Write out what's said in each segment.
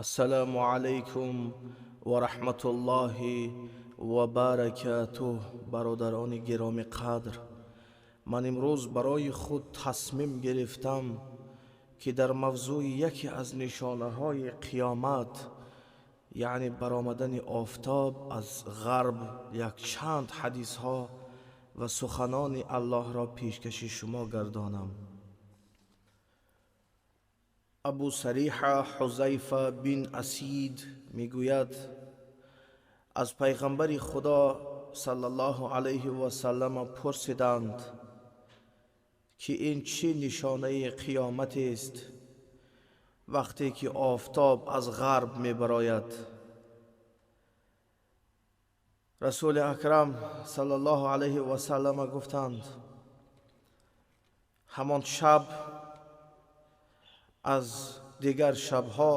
Ассалому алайкум ва раҳматуллоҳи ва баракатуҳ. Бародарони гиромӣ қадр, ман имрӯз барои худ тасмим гирифтам, ки дар мавзӯи яке аз нишонаҳои қиёмат, яъне баромадани офтоб аз ғарб, якчанд ҳадисҳо ва суханони Аллоҳро пешкаши шумо гардонам. Абу Сариҳа Ҳузайфа бин Асид мегӯяд: аз пайғамбари Худо саллаллоҳу алайҳи васаллам пурсиданд, ки ин чӣ нишонаи қиёматест вақте ки офтоб аз ғарб мебарояд? Расули Акрам саллаллоҳу алайҳи васаллам гуфтанд: ҳамон шаб аз дигар шабҳо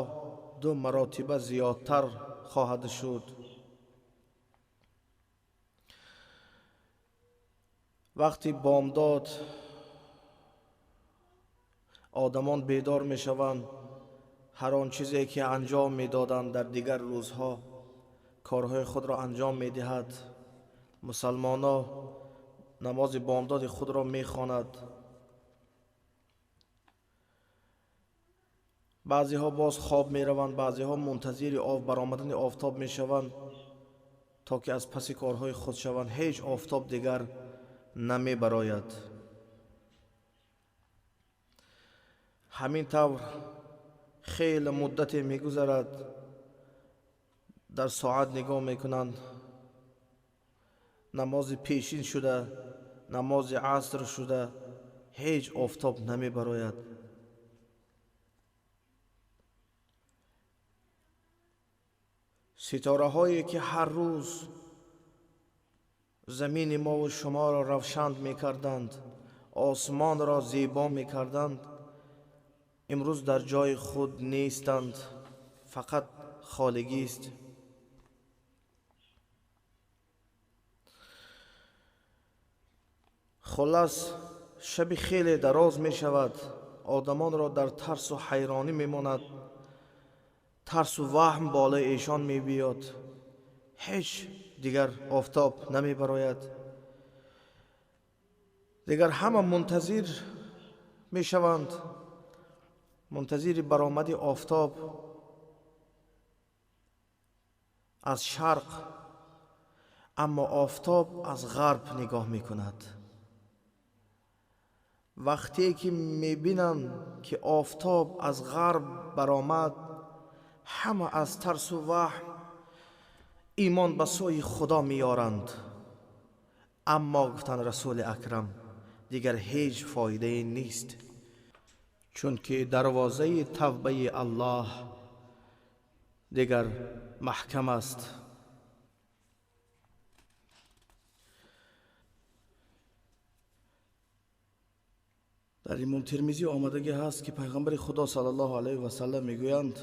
ду маротиба зиёдтар хоҳад шуд. Вақти бомдод одамон бедор мешаванд, ҳар он чизе ки анҷом медоданд дар дигар рӯзҳо корҳои худро анҷом медиҳад. Мусалмоно намози бомдоди худро мехонад. Баъзеҳо боз хоб мераванд, баъзеҳо мунтазири баромадани офтоб мешаванд, то ки аз паси корҳои худ шаванд. Ҳеҷ офтоб дигар намебарояд. Ҳамин тавр хеле муддате мегузарад. Дар соат нигоҳ мекунанд, намози пешин шуда, намози аср шуда, ҳеҷ офтоб намебарояд. Ситораҳое ки ҳар рӯз замини мову шуморо равшанд мекарданд, осмонро зебо мекарданд, имрӯз дар ҷои худ нестанд, фақат холигист. Хулас, шаби хеле дароз мешавад, одамонро дар тарсу ҳайронӣ мемонад, тарсу ваҳм болои эшон мебиёд. Ҳеҷ дигар офтоб намебарояд. Дигар ҳама мунтазир мешаванд, мунтазири баромади офтоб аз шарқ, аммо офтоб аз ғарб нигоҳ мекунад. Вақте ки мебинанд, ки офтоб аз ғарб баромад, ҳама аз тарсу ваҳм имон ба сӯи Худо меоранд. Аммо гуфтанд Расули Акрам, дигар ҳеҷ фоидае нест, чунки дарвозаи тавбаи Аллоҳ дигар маҳкам аст. Дар Имом Термизӣ омадагӣ ҳаст, ки пайғамбари Худо саллаллоҳу алайҳи васаллам мегӯянд: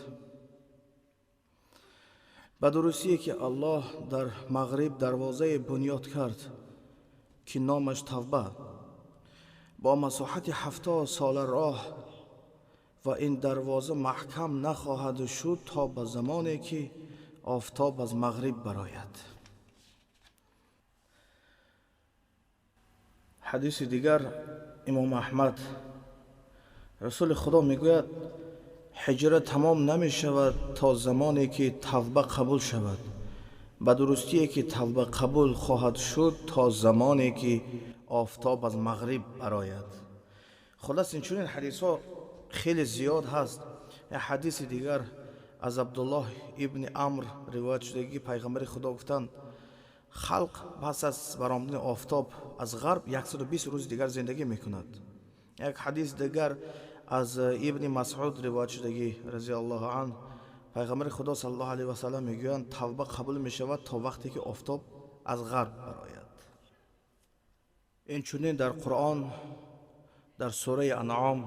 ба дурустие ки Аллоҳ дар мағриб дарвозае бунёд кард, ки номаш тавба, бо масоҳати 70 сола роҳ, ва ин дарвоза маҳкам нахоҳад шуд то ба замоне ки офтоб аз мағриб барояд. Ҳадиси дигар Имом Аҳмад, Расули Худо мегӯяд: ҳиҷра тамом намешавад то замоне ки тавба қабул шавад. Ба дурустие ки тавба қабул хоҳад шуд то замоне ки офтоб аз мағриб барояд. Хулас, инчунин ҳадисҳо хеле зиёд ҳаст. Як ҳадиси дигар аз Абдуллоҳ ибни Амр ривоят шудагӣ, пайғамбари Худо гуфтанд: халқ пас аз баромадани офтоб аз ғарб 120 рӯз дигар зиндагӣ мекунад. Як ҳадис дигар аз ибни Масъуд ривоят шудагӣ разияллоҳу анҳу, пайғамбари Худо саллаллоҳу алайҳи васаллам мегӯянд: тавба қабул мешавад то вақте ки офтоб аз ғарб барояд. Инчунин дар Қуръон дар сураи Анъом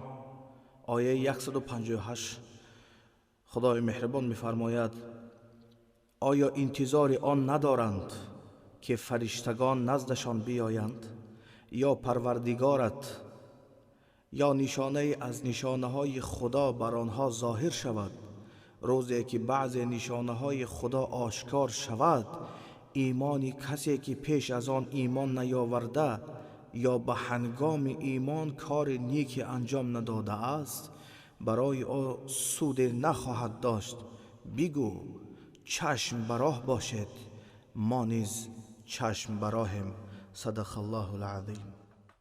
ояи 158 Худои меҳрибон мефармояд: оё интизори он надоранд, ки фариштагон наздашон биёянд, ё Парвардигорат, ё нишонае аз нишонаҳои Худо бар онҳо зоҳир шавад? Рӯзе ки баъзе нишонаҳои Худо ошкор шавад, имони касе ки пеш аз он имон наёварда ё ба ҳангоми имон кори неке анҷом надодааст, барои ӯ суде нахоҳад дошт. Бигӯ: чашм ба роҳ бошед, мо низ чашм ба роҳем. Садақа Аллоҳу алазим.